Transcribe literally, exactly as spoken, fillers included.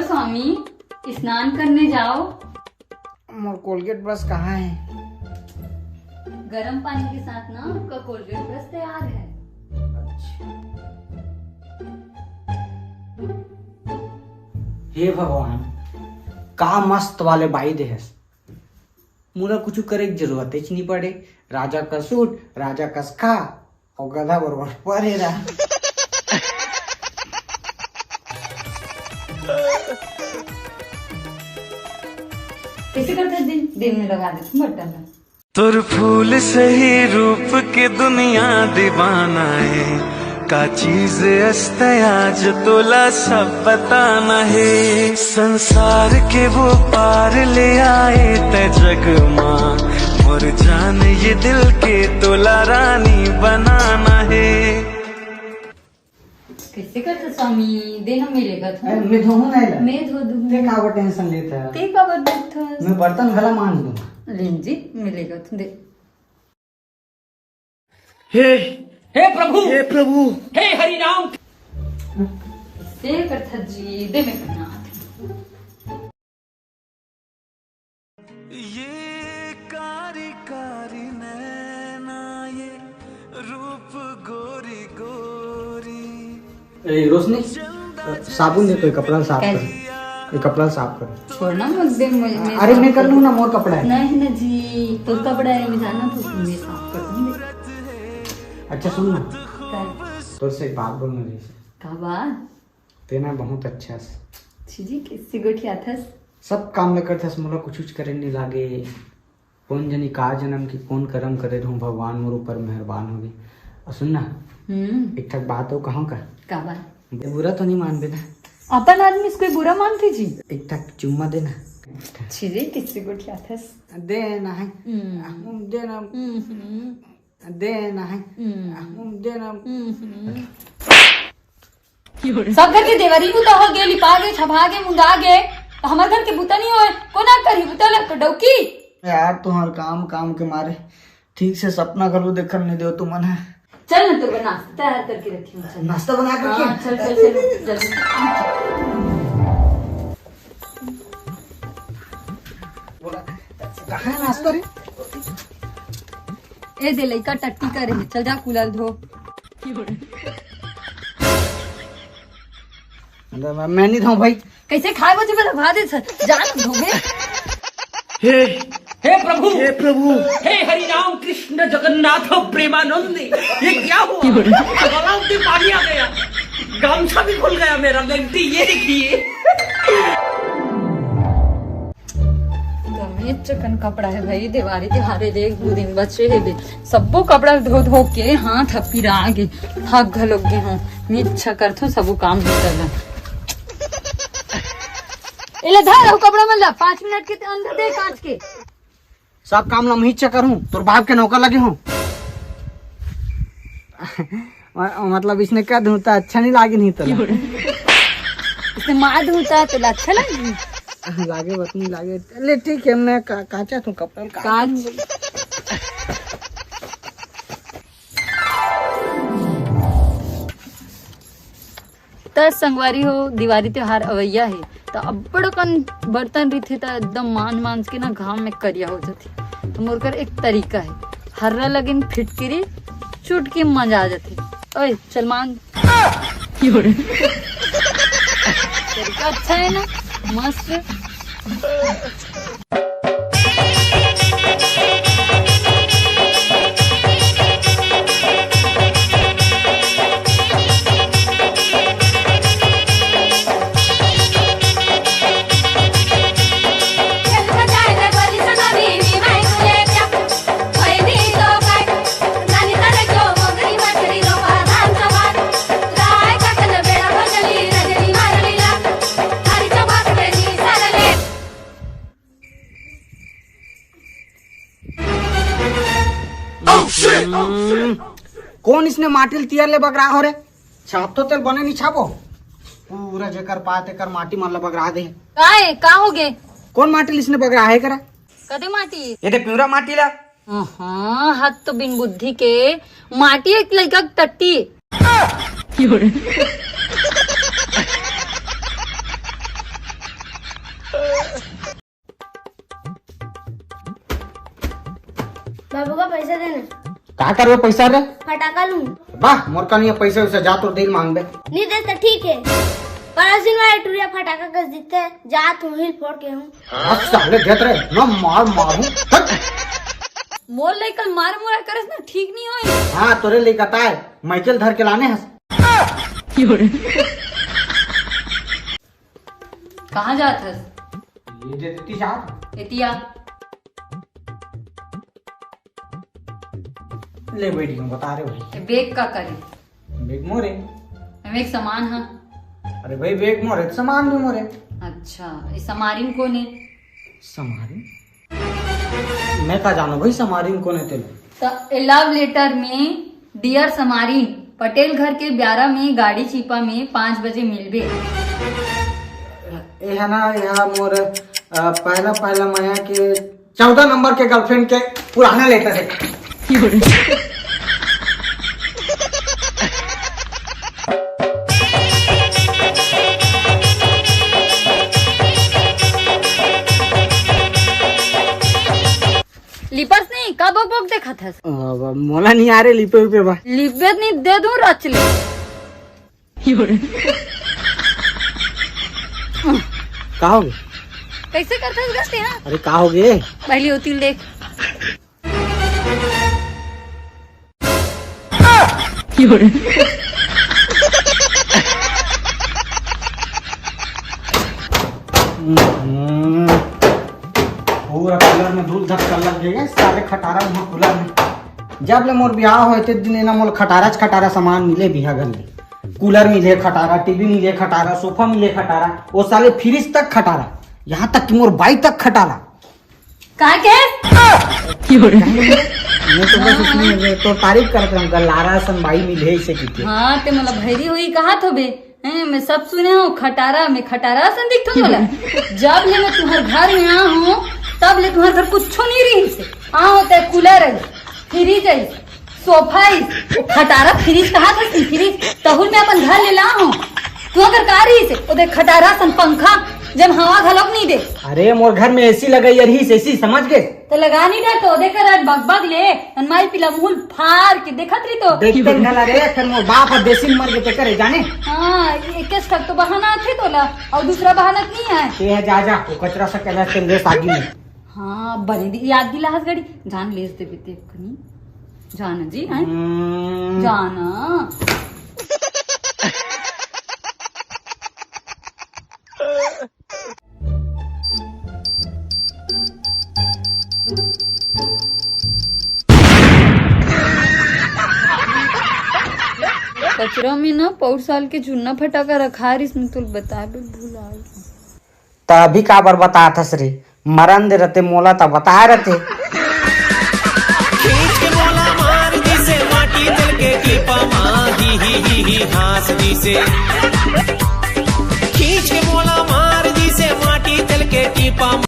स्वामी, स्नान करने जाओ। मोर कोलगेट ब्रश कहाँ है? गरम पानी के साथ ना आपका कोलगेट ब्रश तैयार है। अच्छा। हे भगवान, का मस्त वाले बाई देहस। मोला कुछु करे के जरूरत ही नहीं पड़े। राजा कस उठ, राजा कस खा, अउ गधा बरोबर परे रहा। कइसे करथे दिन, दिन में लगा देथे बटन ला। तोर फूल सही रूप के दुनिया दीवाना है, का चीज अस तैं आज तोला सब बताना है। संसार के वो पार ले आए तैं जग मा, मोर जान ये दिल के तोला रानी बनाना है। कइसे करथे स्वामी? दे ना, मैं लेगत हूँ। अरे, मैं धोहूँ नहीं ला। मैं धो दूँ। तैं काबर टेंशन लेत हस? तैं काबर दुखत हस? मैं बर्तन घला मांज दूँ। लेन जी, मैं लेगत हूँ, दे। हे, हे प्रभु, हे प्रभु। हे हरि राम। कइसे करथे जी? दे, मैं करना आथे। ये कारी कारी नैना, ये रूप गोरी गोरी। ए, रोशनी, साबुन दे तो, ये कपड़ा साफ कर। ये कपड़ा साफ कर। छोड़ ना, मुझे, मुझे, मैं अरे, साफ मैं कर कर लूँ ना, मोर कपड़ा है। नहीं ना जी, तोर कपड़ा है, मैं जाना तो मैं साफ कर दूँगी। अच्छा, सुन ना। का? तोर से एक बात बोलना रहिस। का बात? तैं ना बहुत अच्छा हस। छी जी, कइसे गोठियाथस? सब काम ल करथस, मोला कुछ कुछ करे नहीं लागे। कोन जनी का जनम के कोन करम करे रहूं, भगवान मोर ऊपर मेहरबान होगे। अउ सुन ना, हम्म। एक ठक बात अउ कहूं का? का बात? बुरा तो नहीं मानबे ना? अपन आदमी से कोई बुरा मानथे जी? एक ठक चुम्मा दे ना। छी जी, कइसे गोठियाथस? दे ना है। हम्म। दे ना। हम्म, हम्म। दे ना है। हम्म। दे ना। हम्म, हम्म। सब घर के देवारी बुता हो गे, लिपा गे, छपा गे, मुंदा गे, त हमर घर के बुता नहीं होय, कोन करही बुता ल तो डौकी। यार, तुम्हार काम, काम के मारे ठीक से सपना घलो देखन नहीं देव तुमन ह। चल ना, तोर बर नाश्ता तैयार करके रखी हूँ, चल। नाश्ता बना करके? हाँ, चल, चल, चल, जल्दी। बोला, कहाँ है नाश्ता रे? ए दे, लइका टट्टी करे हे, चल जा कूलर धो। मैं नहीं धोऊं भाई। कइसे खाय बचे वाला भादे से जान धोबे। हे, हे प्रभु, हे प्रभु। हे हरि राम कृष्ण जगन्नाथ प्रेमानंद, ये क्या हुआ? गला में पानी आ गया, गमछा भी खुल गया मेरा, गंटी ये देखिए। त मीच चकन कपड़ा हे भाई, देवारी तिहार हे, एक दू दिन बचे हे बे। सब्बो कपड़ा धो धो के हाथ ह पिरा गे, थक घलोक गे हूँ। मीच चकन करथों सबो काम भीतर ला। एला धर, अउ कपड़ा मन ला, पाँच मिनट के अंदर दे कांच के। सब काम ला मीच चकन करहूँ, तोर बाप के नौकर लगे हूँ। म-, मतलब, इसने कह दूं त अच्छा नहीं लागे नहीं तोला। इसने मार दूं त तोला अच्छा लागे? लागे बात नहीं लागे। ले ठीक है, मैं का-, काचा तू कपड़ा का काच। त संगवारी हो, दिवाली त्योहार अवइया हे, त अब्बड़ अकन बर्तन रहिथे, त एकदम मांज मांज के ना घाम में करिया हो जाथे। त मोर कर एक तरीका हे, हर्रा लगिन फिटकिरी, चुटकी मजा आ जाथे। ओए, चल मांज। तरीका अच्छा हे ना, मस्त। हम्म, कोन इसने माटी ल तियर ले बगरा हो रे? छाप तो तेल बने नहीं छापो। पूरा जेकर पात एकर माटी मन ल बगरा दे। काय? का हो गे? कोन माटी ल इसने बगरा हे करा? कदे माटी? ये दे पिवरा माटी ला। हाँ, हद तो बिन बुद्धि के, माटी एक लइका के टट्टी। बाबू का पैसा देना। का करबे पैसा रे? फटाका लूं। वाह, मोर का नहीं है पैसा वैसा, जा तोर दिल मांगबे। नहीं दे तो ठीक है, पड़ोसिन वाले टुरिया फटाका कस दिथे, जा तू हिल फोड़ के हूँ। अब साले देत रे, ना मार मारू। हट। मोर लइका मार मुरा करस ना, ठीक नहीं होई। हाँ, तोरे लइका ताय, माइकल धर के लाने हस। कहाँ जात हस? ये दे देती साहब। एतिया। ले बैठ गया, बता रहे भाई। ये बैग का करे? बैग मोरे। एमे एक सामान हा। अरे भाई, बैग मोरे तो सामान भी मोरे। अच्छा, ये समारिन कोन है? समारिन? मैं का जानो भाई, समारिन कोन है तेला? त ए लव लेटर में, "डियर समारिन, पटेल घर के ब्यारा में गाड़ी चीपा में पाँच बजे मिलबे।" ए है ना, यह मोर, अ, पहला, पहला मया के चौदह नंबर के गर्लफ्रेंड के पुराना लेटर है। लिपस नहीं, का बक बक देखत हस? अब मोला नहीं आ रे लिपे उपे बा। लिपे नहीं, दे दूं रच ले। का होगे? कैसे करत हस गलती, हाँ? अरे का होगे? पहली होती देख। हम्म। पूरा कूलर में धूल धक्का लग गया, सारे खटारा वहाँ कूलर में। जब ले मोर बिहाव होए, ते दिन एना मोला खटाराच खटारा सामान मिले बिहा घर ले। कूलर मिले खटारा, टीवी मिले खटारा, सोफा मिले खटारा, वो साले फ्रिज तक खटारा, यहाँ तक कि मोर बाइक तक खटारा। का के? मैं तो बस उसमें तो तारीफ करत रहूं, गलारा असन बाई मिले इसे किके। हाँ, ते मोला भैरी होई कहा थो बे। हैं, मैं सब सुने हूँ, खटारा में खटारा असन दिखथो तोला। जब ले मैं तुम्हार घर में आ हूँ, तब ले तुम्हार घर कुछ नहीं रही से। आ होता है कूलर है, फ्रिज है, सोफा है, वो खटारा फ्रिज कहा था, फ्रिज तहुल में अपन घर ले ला हूँ। तू अगर का रही से, वो देख खटारा असन पंखा, जब हवा घलोक नहीं दे। अरे मोर घर में एसी लगाई रही से, एसी समझ गए? तो लगा नहीं रहा तो ओदे कर बगबग ले, अनमारी पीला मुहुल फार के देखत रही तो। देखते घला रे, फिर मोर बाप और देसी मर के करे जाने। हाँ, ये एक ठक तो बहाना आथे तोला, और दूसरा बहाना नहीं है। ते है जा जा, वो कचरा सा कैलाश के ले शादी में। हाँ, बने दी याद दिला हस गड़ी, जान लेस देबे ते कनी। जाना जी, हैं? हम्म। जाना। कचरा में ना पौर साल के जुन्ना फटाका रखा रिस, मैं तुल बताए बर भुला गे। त अभी काबर बतात हस रे? मरन दे रहते मोला त बताए रहते। खींच के मोला मार दिसे माटी दल के टीपा मा, ही, ही, ही, ही, हाँस दिसे।